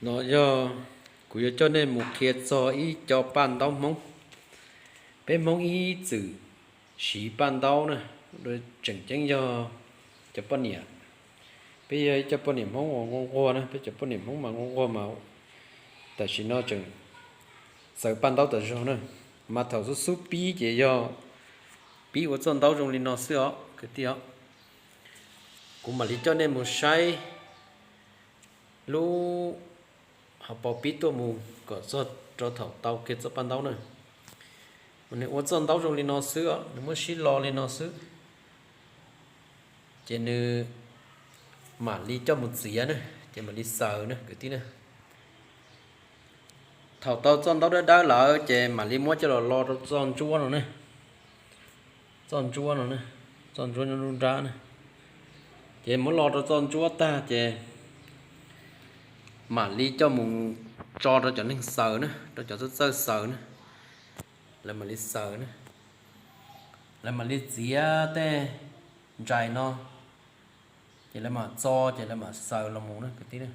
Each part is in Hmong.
No yog kuv yuav coj nej mus qhia txog ib co paj ntaub Hmoob. Peb Hmoob ib txwm siv paj ntaub na, tseem ceeb yog cov poj niam. Peb yog ib co poj niam Hmoob uas nquag nquag na, peb cov poj niam Hmoob mas nquag nquag mas tam sim no tseem xaws paj ntaub tas zog na. Mas thaum xub xub pib ces yog pib ua txoj ntaub zoo li no xwb os kwv tij os. Kuv mam li coj nej mus saib lub hauv paus pib tuaj mus kom txog rau thaum tau kiag txoj paj ntaub na. Nws ua txoj ntaub zoo li no xwb os, nws muab sib lo li no xwb. Ces nws mam li coj mus txiav na, ces mam li xaws na kwv tij na. Thaum tau txoj ntaub dawb dawb lawm ces mam li muab coj los lo rau txoj ntsuab no na. Txoj ntsuab no, txoj ntsuab nyob nruab nrab na. Ces muab lo rau txoj ntsuab tag ces mam li coj mus tso rau cov neeg xaws na, rau cov txawj txawj xaws na. Lawv mam li xaws na, lawv mam li txiav tej ntsais no, ces lawv mam txo, ces lawv mam xaws los mus na kwv tij na.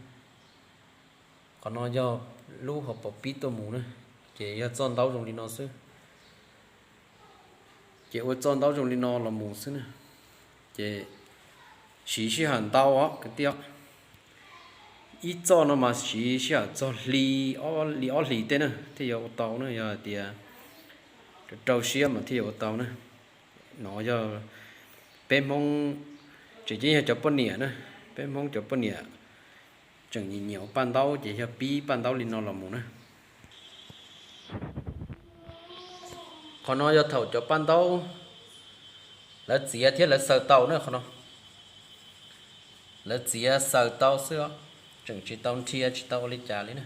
Qhov no yog lub hauv paus pib tuaj mus na, ces yog txoj ntaub zoo li no xwb. Ces ua txoj ntaub zoo li no los mus xwb na. Ces siv sij hawm ntau os kwv tij os. Ib txoj no mas siv sij hawm txog hli, li ob hlis tej na thiaj yuav ua tau na, yog hais tias rau siab mas thiaj yuav ua tau na. No yog peb Hmoob, tseem ceeb yog cov poj niam na, peb Hmoob cov poj niam tseem nyiam nyiam ua paj ntaub ces yog pib paj ntaub li no los mus na. Qhov no yog thaum cov paj ntaub lawv txiav thiab lawv xaws tau na qhov no. Lawv txiav xaws tau xwb os, tseem tsis tau nrhia tsis tau ua li cas li na.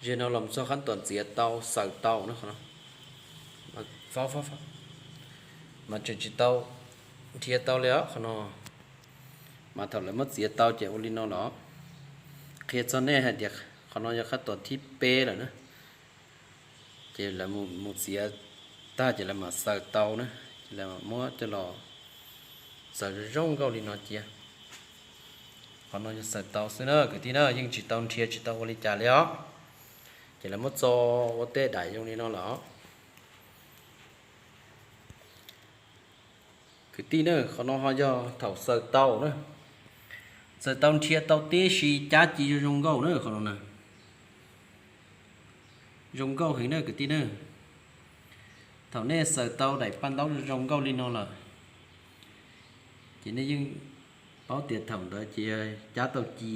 Ze no los txog qhab tos txiav tau xaws tau na qhov no. Mas tseem tsis tau nrhia tau li os qhov no. Mas thaum lawv muab txiav tau ces ua li no los, qhia txog nej hais tias qhov no yog qhab tos thib peb lawm na. Ces lawv mus txiav tag ces lawv mam xaws tau na, ces lawv muab coj los xaws zoo nkauj li no cia. Qhov no yog xaws tau xwb na kwv tij na, yeej tsis tau nrhia tsis tau ua li cas li os. Ces lawv muab txo ua tej daim zoo li no los. Kwv tij na, qhov no ho yog thaum xaws tau na. Xaws tau nrhia tau tib si, cab ci zoo zoo nkauj na qhov no na. Zoo nkauj heev na kwv tij na. Thaum nej xaws tau daim paj ntaub zoo nkauj li no lawm, ces nej yeej paub tias thaum ntawd ces cab tau ci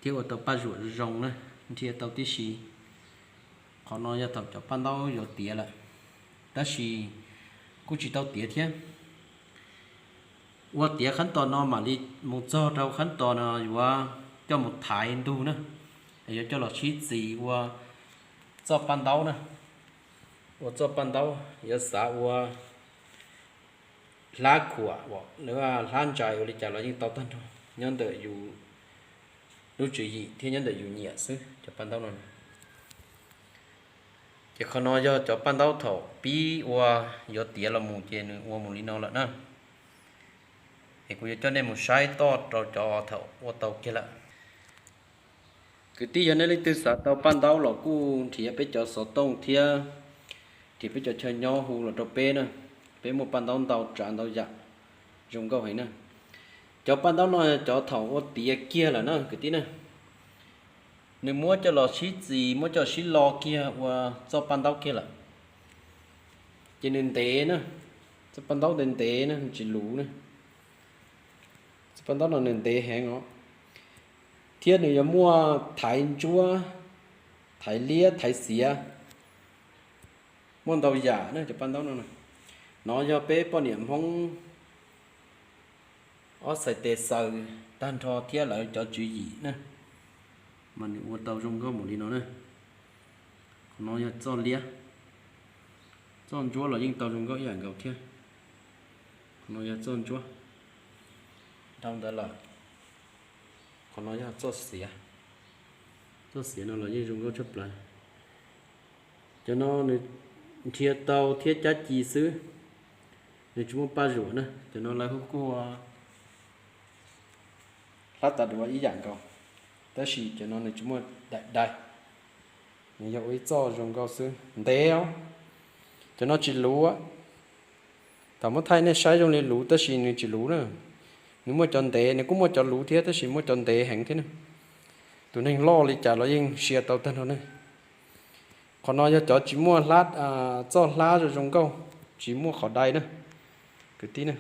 thiab ua tau paj zuam zoo zoo na, nrhia tau tib si. Qhov no yog thaum cov paj ntaub yuav tiav lawm, tab sis kuj tsis tau tiav thiab. Ua tiav qhab tos no mam li mus txog rau qhab tos no yuav coj mus thaiv ntug na, yuav coj los sib txis ua txoj paj ntaub na. Ua txoj paj ntaub yuav xav ua hlab khuam, hlab ntsais ua li cas los yeej tau tag nrho, nyob ntawm yus lub tswv yim thiab nyob ntawm yus nyiam xwb cov paj ntaub no. Ces qhov no yog cov paj ntaub thaum pib ua yuav tiav los mus ces nws ua mus li no lawm na. Es kuv yuav coj nej mus saib toj rau cov thaum ua tau kiag lawm. Kwv tij, yog nej leej twg xav tau paj ntaub los kuj nrhiav peb cov xov tooj thiab nrhiav peb cov chaw nyob hu los rau peb na. Peb muaj paj ntaub ntau tsav ntau yam zoo nkauj heev na. Cov paj ntaub no cov thaum ua tiav kiag lawm na kwv tij na. Nws muab coj los sib txis, muab coj los sib lo kiag ua txoj paj ntaub kiag lawm. Ces nws ntev na, txoj paj ntaub ntev ntev na, tsis luv na. Txoj paj ntaub no nws ntev heev os, thiab nws yuav muaj thaiv ntsuab, thaiv liab, thaiv xiav, muaj ntau yam na cov paj ntaub no. No yog peb poj niam Hmoob ob txhais tes xaws tag nrho thiab lawv cov tswv yim na, mas nws ua tau zoo nkauj mus li no na. Qhov no yog txoj liab, txoj ntsuab los yeej tau zoo nkauj ib yam nkaus thiab. Qhov no yog txoj ntsuab, dhau ntawd lawm. Qhov no yog txoj xiav, txoj xiav no los yeej zoo nkauj tshaj plaws. Cov no nws nrhiav tau thiab cab ci xwb, nws tsis muaj paj zuam na. Cov no lawv hu kuj ua hlab tas duav ib yam nkaus, tab sis cov no nws tsis muaj daim dai. Nws yog ua ib txoj zoo nkauj xwb, ntev os. Cov no tsis luv. Thaum muab thaij nej saib zoo li luv tab sis nws tsis luv na. Nws muaj cov ntev, nws kuj muaj cov luv thiab tab sis muaj cov ntev heev thiab na. Tus neeg loj li cas los yeej sia tau tag nrho ne. Qhov no yog cov tsis muaj hlab, txoj hlab zoo zoo nkauj, tsis muaj qhov dai na, kwv tij na.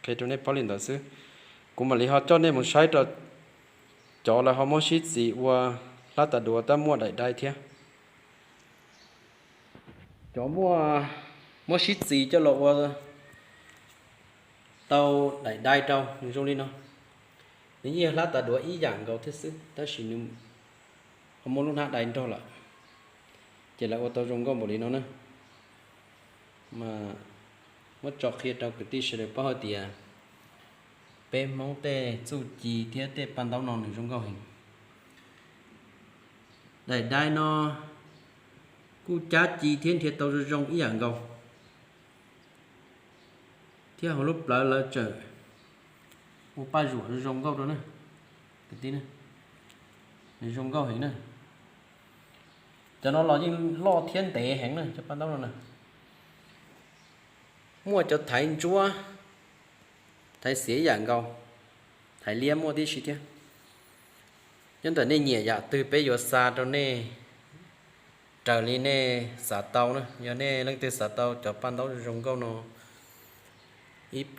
Qhia rau nej paub li ntawd xwb. Kuv mam li ho coj nej mus saib rau cov lawv ho muab sib txis ua hlab tas duav tab muaj daim dai thiab. Cov muaj, muab sib txis coj los ua tau daim dai rau nws zoo li no. Nws yeej yog hlab tas duav ib yam nkaus thiab xwb tab sis nws ho muaj lub hnab dai nrog lawm, ces lawv ua tau zoo nkauj npaum li no na. Mas muab tso qhia rau kwv tij sawv daws paub hais tias peb Hmoob tej txuj ci thiab tej paj ntaub no nws zoo nkauj heev. Daim dai no kuj cab ci thiab nrhiav tau zoo zoo ib yam nkaus, thiab hauv lub plawv lawv tseem ua paj zuam zoo zoo nkauj rau na, kwv tij na. Nws zoo nkauj heev na. Cov no los yeej loj thiab ntev heev na cov paj ntaub no na. Muaj cov thaiv ntsuab, thaiv xiav ib yam nkaus, thaiv liab muaj tib si thiab. Nyob ntawm nej nyiam yam twg peb yuav xa rau nej raws li nej xav tau na. Yog nej leej twg xav tau cov paj ntaub zoo nkauj no, ib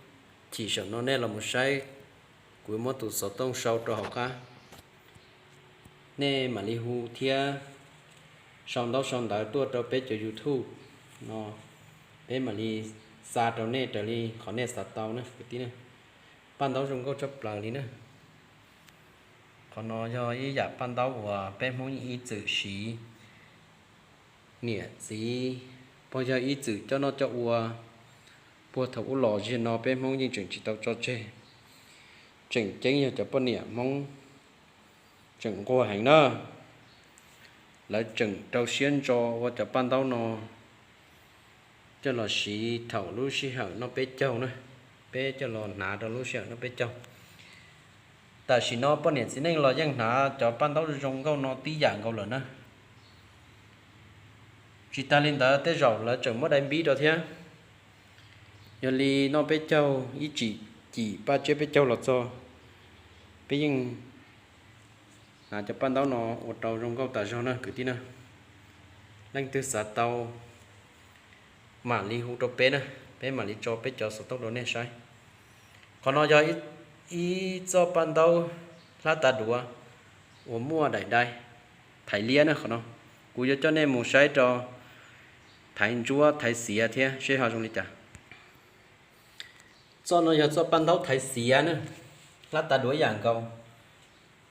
chim saum no nej los mus saib, kuv yuav muab tus xov tooj sau rau hauv qab. Nej mam li hu thiab sau ntaub sau ntawv tuaj rau peb cov YouTube no, peb mam li xa rau nej raws li qhov nej xav tau na kwv tij na. Paj ntaub zoo nkauj tshaj plaws li na. Qhov no yog ib yam paj ntaub uas peb Hmoob yeej ib txwm siv, niam txiv pog yawg ib txwm coj noj coj ua puag thaum ub los ziag no peb Hmoob yeej tseem tsis tau tso tseg. Tseem ceeb yog cov poj niam Hmoob tseem nquag heev na, lawv tseem rau siab ntso ua cov paj ntaub no coj los siv thaum lub sij hawm noj peb caug na, peb coj los hnav rau lub sij hawm noj peb caug. Tam sim no poj niam txiv neej los yeej hnav cov paj ntaub zoo nkauj no tib yam nkaus lawm na. Tsis tas li ntawd tej zaum lawv tseem muab dai npib rau thiab. Yog li noj peb caug ib chim, cim paj tsiab peb caug los txog, peb yeej hnav cov paj ntaub no ua rau zoo nkauj tas zog na kwv tij na. Leej twg xav tau mam li hu rau peb na, peb mam li tso peb cov xov tooj rau nej saib. Qhov no yog ib txoj paj ntaub hlab tav duav uas muaj daim dai thaiv liab na qhov no. Kuv yuav coj nej mus saib rau thaiv ntsuab thaiv xiav thiab seb ho zoo li cas. Txoj no yog txoj paj ntaub thaiv xiav na, hlab tav duav yam nkaus,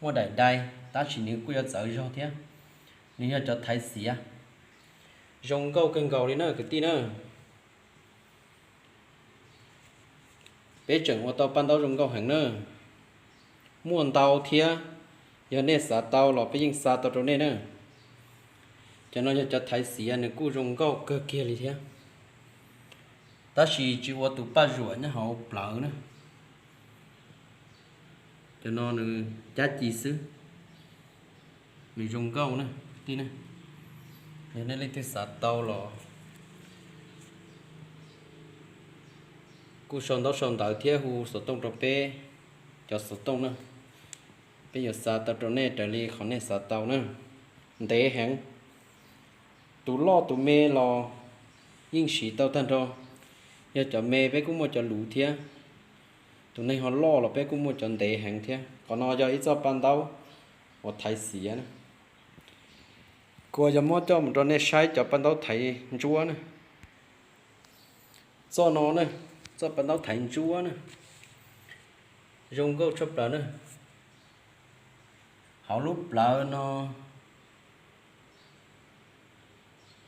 muaj daim dai, tab sis nws kuj yuav txawv zog thiab. Nws yog cov thaiv xiav, zoo nkauj kawg nkaus li na kwv tij na. Peb tseem ua tau paj ntaub zoo nkauj heev na. Muaj ntau thiab, yog nej xav tau los peb yeej xa tau rau nej na. Cov no yog cov thaiv xiav, nws kuj zoo nkauj kawg kiag li thiab, tab sis tsis ua tus paj zuam nyob hauv plawv na. Cov no nws cab ci xwb, nws zoo nkauj na tij na. Yog nej leej twg xav tau los kuj sau ntaub sau ntawv thiab hu xov tooj rau peb cov xov tooj na. Peb yuav xa tau rau nej raws li qhov nej xav tau na. Ntev heev, tus loj tus me los yeej siv tau tag nrho. Yog cov me peb kuj muaj cov luv thiab, tus neeg ho loj los peb kuj muaj cov ntev heev thiab. Qhov no yog ib txoj paj ntaub uas thaiv xiav na. Kuv yuav muab coj mus rau nej saib cov paj ntaub thaiv ntsuab na. Txoj no na, txoj paj ntaub thaiv ntsuab na, zoo nkauj tshaj plaws na. Hauv lub plawv no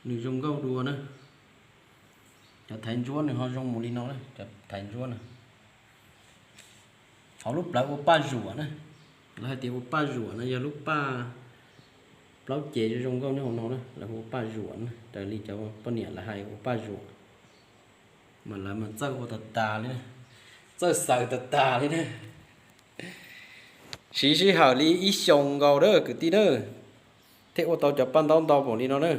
nws zoo nkauj dua na. Cov thaiv ntsuab nws ho zoo mus li no na, cov thaiv ntsuab na. Hauv lub plawv ua paj zuam na, lawv hais tias ua paj zuam no yog lub paj plaub cev zoo nkauj nyob hauv no na, lawv hu ua paj zuam na, raws li cov poj niam lawv hais ua paj zuam. Mas lawv mas txawj ua tas tas li, txawj xaws tas tas li na. Siv sij hawm li ib xyoos nkaus na kwv tij na, thiaj ua tau cov paj ntaub ntau npaum li no na.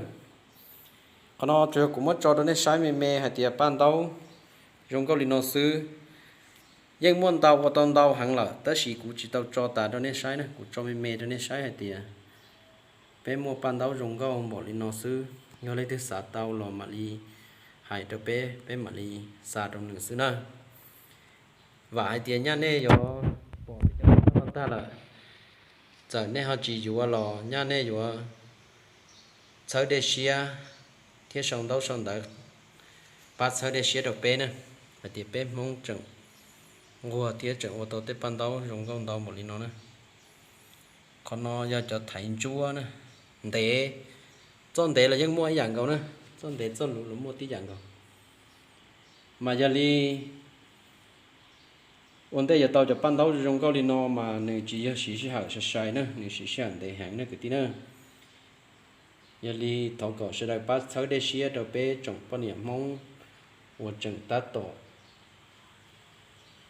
Qhov no tsuas yog kuv muab tso rau nej saib me me hais tias paj ntaub zoo nkauj li no xwb. Yeej muaj ntau ua tau ntau heev lawm tab sis kuv tsis tau tso tas rau nej saib na, kuv tso me me rau nej saib hais tias peb muaj paj ntaub zoo nkauj npaum li no xwb. Yog leej twg xav tau los mam li hais rau peb, peb mam li xa rau nws xwb na. Vam hais tias nyaj nej yuav pom cov no tag lawm, txawm nej ho tsis yuav los nyaj nej yuav txhawb dej siab thiab sau ntaub sau ntawv pab txhawb dej siab rau peb na, hais tias peb Hmoob tseem nquag thiab tseem ua tau tej paj ntaub zoo nkauj ntau npaum li no na. Qhov no yog cov thaiv ntsuab na, ntev, txoj ntev los yeej muaj ib yam nkaus na, txoj ntev txoj luv los muaj tib yam nkaus. Mas yog li ua ntej yuav tau cov paj ntaub zoo nkauj li no mas nws tsis yog siv sij hawm sai sai na, nws siv sij hawm ntev heev na kwv tij na. Yog li thov kom sawv daws pab txhawb dej siab rau peb tsoom poj niam Hmoob uas tseem tab tom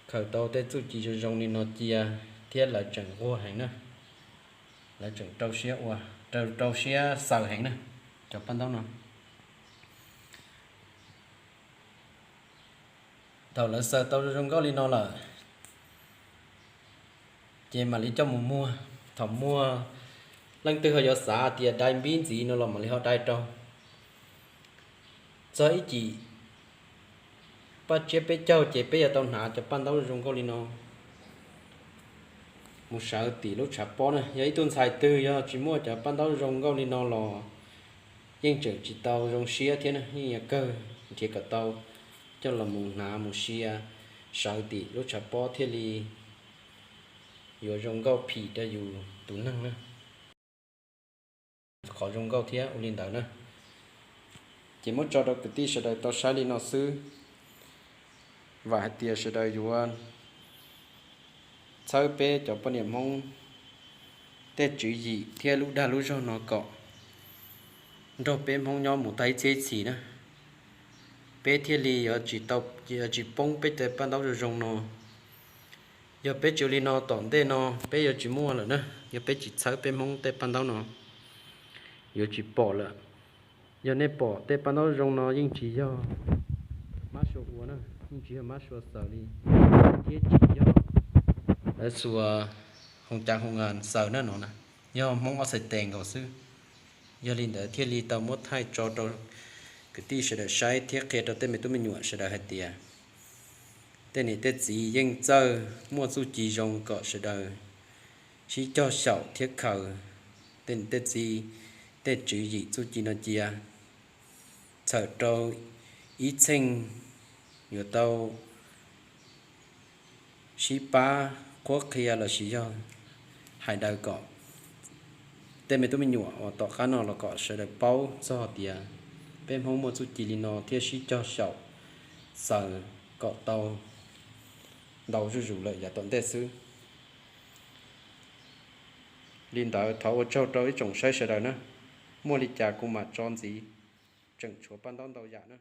khaws tau tej txuj ci zoo zoo li no cia thiab lawv tseem nquag heev na, lawv tseem rau siab ua, rau rau siab xaws heev na, cov paj ntaub no. Thaum lawv xaws tau zoo zoo nkauj li no lawm, ces mam li coj mus muag. Thaum muag, leej twg ho yuav xav tias dai npib ntxiv no los mam li ho dai rau. Txog ib chim paj tsiab peb caug ces peb yuav tau hnav cov paj ntaub zoo nkauj li no mus sawv tim lub tshav pob na. Yog ib tug ntxhais twg yog tsis muaj cov paj ntaub zoo nkauj li no los yeej tseem tsis tau zoo siab thiab na, yeej yuav kawg nrhiav kom tau coj los mus hnav mus sia sawv tim lub tshav pob thiaj li yuav zoo nkauj phim rau yus tus neeg na. Qhov zoo nkauj thiab ua li ntawd na. Ces muab tso rau kwv tij sawv daws tau saib li no xwb. Vam hais tias sawv daws yuav txhawb peb cov poj niam Hmoob tej tswv yim thiab lub dag lub zog no kom nrog peb Hmoob nyob mus tag ib txhiab ib txhis na. Peb thiaj li yuav tsis tau, yuav tsis poob peb tej paj ntaub zoo zoo no. Yog peb tsis ua li no tom ntej no peb yuav tsis muaj lawm na. Yog peb tsis txhawb peb Hmoob tej paj ntaub no yuav tsis pom lawm. Yog nej pom tej paj ntaub zoo no yeej tsis yog mab sua ua na, yeej tsis yog mab sua xaws li, thiab tsis yog lawv xuas hoo cav hoo ngas xaws na no na, yog Hmoob ob txhais tes nkaus xwb. Yog li ntawd thiaj li tau muab thaij tso rau kwv tij sawv daws saib thiab qhia rau tej me tub me nyuam sawv daws hais tias tej niam tej txiv yeej txawj muaj txuj ci zoo kom sawv daws sib cog xyaum thiab khaws tej niam tej txiv tej tswv yim txuj ci no cia. Txhawm rau ib txheej yuav tau sib pab qhuab qhia lossis yog hais daws kom tej me tub me nyuam uas tom qab no los kom sawv daws paub txog tias peb Hmoob muaj txuj ci li no thiab sib cog xyaum xaws kom tau ntau zuj zus lawm yav tom ntej xwb. Li ntawd thov ua tsaug rau ib tsoom saib sawv daws na. Muaj li cas kuv mam tso ntxiv, tseem tshuav paj ntaub ntau yam na.